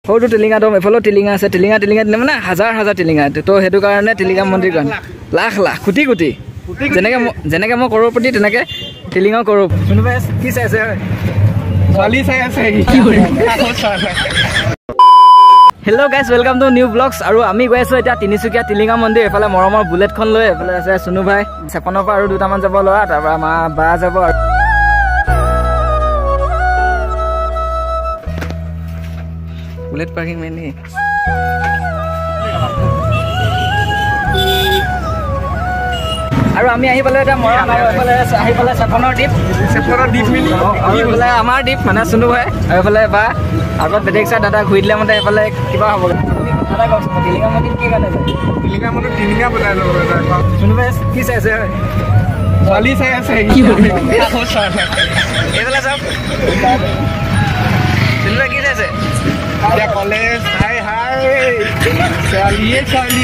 সৰুটো টিলিঙা দম, এফালেও টিলিঙা আছে, টিলিঙা টিলিঙা মানে হাজাৰ হাজাৰ টিলিঙা। তো সেইটো কাৰণে টিলিঙা মন্দিৰ কাৰণে লাখ লাখ কোটি কোটি, যেনেকৈ যেনেকৈ মই কৰোৰপতি তেনেকৈ টিলিঙাও কৰোঁ। কোনোবাই কি চাই আছে? ছোৱালী চাই আছে। Hello guys, welcome to new blogs. আৰু আমি গৈ আছোঁ এতিয়া তিনিচুকীয়া টিলিঙা মন্দিৰ। এইফালে মৰমৰ বুলেটখন লৈ এইফালে আছে চুনু ভাই, চেপনৰ পৰা আৰু দুটামান যাব ল'ৰা, তাৰপৰা মা বা যাব। আৰু বুলেট পাৰ্কিং মেইন। আৰু আমি আহি পালোঁ এতিয়া মৰম, আৰু এইফালে আহি পালে চেপনৰ দ্বীপ, চেপনৰ দ্বীপ মিলি আৰু এইফালে আমাৰ দ্বীপ মানে চুনু ভাই, আৰু এইফালে বা আগত বেলেগ চাই দাদা ঘূৰি দিলে মতে এইফালে কিবা হ'ব। দাদা কওকচোন, টিলিঙা মন্দিৰ কি কাৰণে যায়? টিলিঙা মন্দিৰ টিলিঙা বজাই ল'ব। চুনু ভাই কি চাই আছে? ছোৱালী চাই আছে। এইফালে চাওক, চুনু ভাই কি চাইছে? কলেজ হাই হাই ছোৱালীয়ে ছোৱালী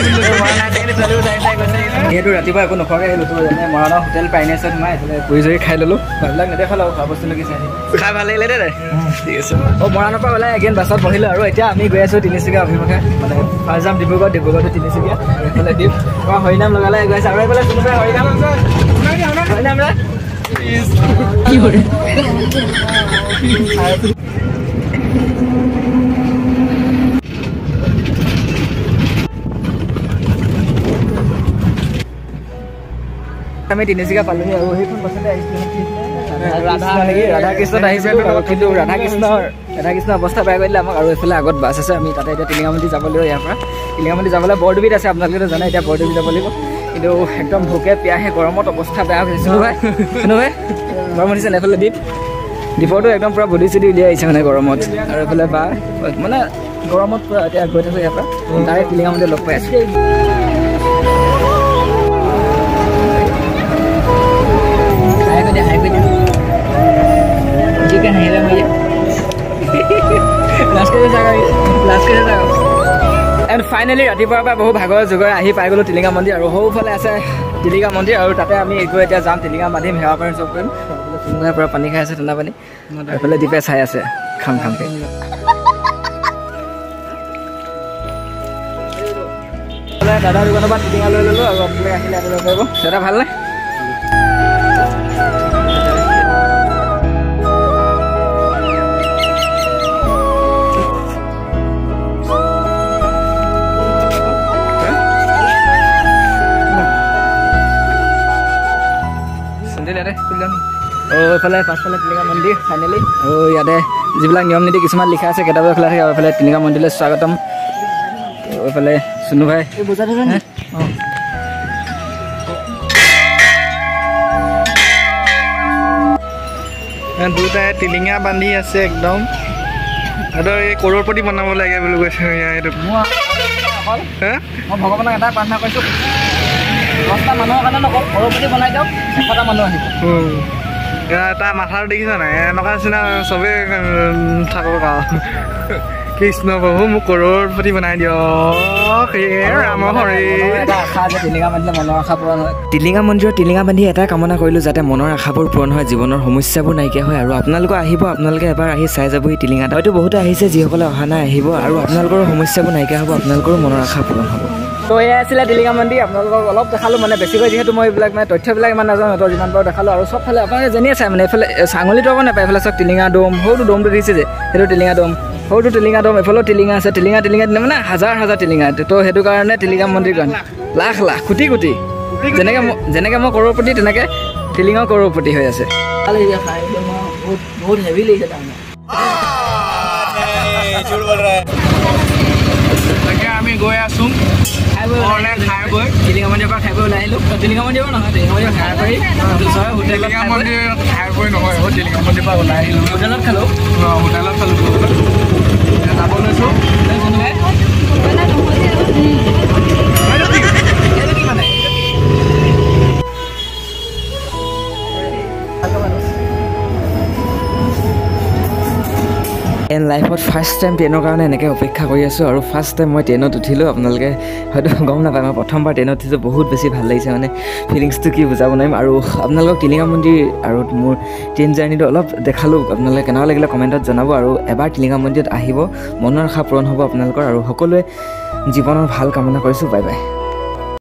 যিহেতু ৰাতিপুৱা একো নোখোৱাকৈ আহিলোঁ, তো যেনে মৰাণৰ হোটেল পাইনেছত সোমাই এইফালে পুৰি চুৰি খাই ল'লোঁ। এইবিলাক নেদেখালোঁ, খোৱা বস্তু কি চাই খাই ভাল লাগিলে দেই। ঠিক আছে। অঁ, মৰাণৰ পৰা ওলাই এগেইন বাছত বহিলোঁ আৰু এতিয়া আমি গৈ আছোঁ তিনিচুকীয়া অভিমুখে। মানে ফাৰ্ষ্ট যাম ডিব্ৰুগড়, ডিব্ৰুগড়টো তিনিচুকীয়া, আৰু এইফালে দ্বীপ হৰিনাম লগালে গৈ আছে। আৰু এইফালে কোনোবাই হৰিনাম হৰিনাম কি কৰে? আমি তিনিচুকীয়া পালোহি আৰু সেইখন বাছতে আহিছিলোঁ নেকি, ৰাধাকৃষ্ণত আহিছিলোঁ। কিন্তু ৰাধাকৃষ্ণৰ অৱস্থা বেয়া কৰি দিলে আমাক। আৰু এইফালে আগত বাছ আছে, আমি তাতে এতিয়া টিলিঙা মন্দিৰ যাব লাগিব। ইয়াৰ পৰা টিলিঙা মন্দিৰ যাবলৈ বৰডুবিত আছে, আপোনালোকেতো জানে, এতিয়া বৰডুবি যাব লাগিব। কিন্তু একদম ভোকে পিয়াহে গৰমত অৱস্থা বেয়া হৈছে। চুনু ভাই, চুনু ভাই গৰম উঠিছে। এইফালে দ্বীপ, দ্বীপৰটো একদম পূৰা বডি চডি উলিয়াই আহিছে মানে গৰমত। আৰু এইফালে বা মানে গৰমত পূৰা এতিয়া গৈ থাকোঁ। ইয়াৰ পৰা ডাইৰেক্ট টিলিঙা মন্দিৰ লগ পাই আছোঁ। এণ্ড ফাইনেলি ৰাতিপুৱাৰ পৰা বহু ভাগৰ যুগৰে আহি পাই গ'লোঁ টিলিঙা মন্দিৰ। আৰু সৌফালে আছে টিলিঙা মন্দিৰ, আৰু তাতে আমি গৈ এতিয়া যাম, টিলিঙা বান্ধিম, সেৱা কৰিম, চব কৰিম। চুনুভাইৰ পৰা পানী খাই আছে, ঠাণ্ডা পানী। এইফালে দ্বীপে চাই আছে খাম খামকৈ। দাদাৰ দোকানৰ পৰা টিলিঙা লৈ ল'লোঁ আৰু আপোনালোকে আহিলে আনিব পাৰিব। দাদা ভালনে? এইফালে পাছফালে টিলিঙা মন্দিৰ ফাইনেলি। আৰু ইয়াতে যিবিলাক নিয়ম নীতি কিছুমান লিখা আছে, কেইটা বজাত খোলা থাকে। আৰু এইফালে টিলিঙা মন্দিৰলৈ স্বাগতম। এইফালে চুনু ভাই। অঁ, দুটাই টিলিঙা বান্ধি আছে একদম। এই কৰোৰপতি বনাব লাগে বুলি কৈছে। এইটো মই ভগৱানক এটাই প্ৰাৰ্থনা কৰিছোঁ, 10টা মানুহৰ কাৰণে নকওঁ, কৰোৰপতি বনাই দিয়ক, 100টা মানুহ আহিব। তাৰ মাথাটো দেখিছ নাই, এনেকুৱা নিচিনা চবেই থাকক। কৃষ্ণ প্ৰভু, মোক কৰোৰপতি বনাই দিয়ক। ৰাম হৰি। টিলিঙা মন্দিৰত টিলিঙা বান্ধি এটাই কামনা কৰিলোঁ, যাতে মনৰ আশাবোৰ পূৰণ হয়, জীৱনৰ সমস্যাবোৰ নাইকিয়া হয়। আৰু আপোনালোকো আহিব, আপোনালোকে এবাৰ আহি চাই যাবহি টিলিঙাত। হয়তো বহুতে আহিছে, যিসকলে অহা নাই আহিব, আৰু আপোনালোকৰো সমস্যাবোৰ নাইকিয়া হ'ব, আপোনালোকৰো মনৰ আশা পূৰণ হ'ব। তো এয়াই আছিলে টিলিঙা মন্দিৰ। আপোনালোকক অলপ দেখালোঁ, মানে বেছিকৈ যিহেতু মই এইবিলাক মানে তথ্যবিলাক ইমান নাজানো, তো যিমান পাৰোঁ দেখালোঁ। আৰু চবফালে আপোনালোকে যেনিয়ে চাই মানে এইফালে আঙুলিটো আকৌ নাপায়। এইফালে চব টিলিঙা দম, সৰুটো দমটো দিছে যে সেইটো টিলিঙা দম, সৰুটো টিলিঙা দম, এইফালেও টিলিঙা আছে, টিলিঙা টিলিঙা মানে হাজাৰ হাজাৰ টিলিঙা। তো সেইটো কাৰণে টিলিঙা মন্দিৰ কাৰণে লাখ লাখ কোটি কোটি, যেনেকৈ যেনেকৈ মই কৰোৰপতি তেনেকৈ টিলিঙাও কৰোৰপতি হৈ আছে। বহুত হেভি লাগিছে তাৰমানে। আমি গৈ আছোঁ খাই বৈ টিলিঙা মন্দিৰৰ পৰা খাই বৈ ওলাই আহিলোঁ। টিলিঙা মন্দিৰৰ নহয়, টিলিঙা মন্দিৰ খাই কৰি টিলিঙা মন্দিৰ খাই বৈ নহয়, টিলিঙা মন্দিৰৰ পৰা ওলাই আহিলোঁ, হোটেলত খালোঁ। অঁ, হোটেলত খালোঁ, যাব লৈছোঁ। এণ্ড লাইফত ফাৰ্ষ্ট টাইম ট্ৰেইনৰ কাৰণে এনেকৈ অপেক্ষা কৰি আছোঁ আৰু ফাৰ্ষ্ট টাইম মই ট্ৰেইনত উঠিলোঁ। আপোনালোকে হয়তো গম নাপায়, মই প্ৰথমবাৰ ট্ৰেইনত উঠিছোঁ, বহুত বেছি ভাল লাগিছে, মানে ফিলিংছটো কি বুজাব নোৱাৰিম। আৰু আপোনালোকক টিলিঙা মন্দিৰ আৰু মোৰ ট্ৰেইন জাৰ্ণিটো অলপ দেখালোঁ, আপোনালোকে কেনেকুৱা লাগিলে কমেণ্টত জনাব। আৰু এবাৰ টিলিঙা মন্দিৰত আহিব, মনৰ আশা পূৰণ হ'ব আপোনালোকৰ। আৰু সকলোৱে জীৱনৰ ভাল কামনা কৰিছোঁ। Bye bye.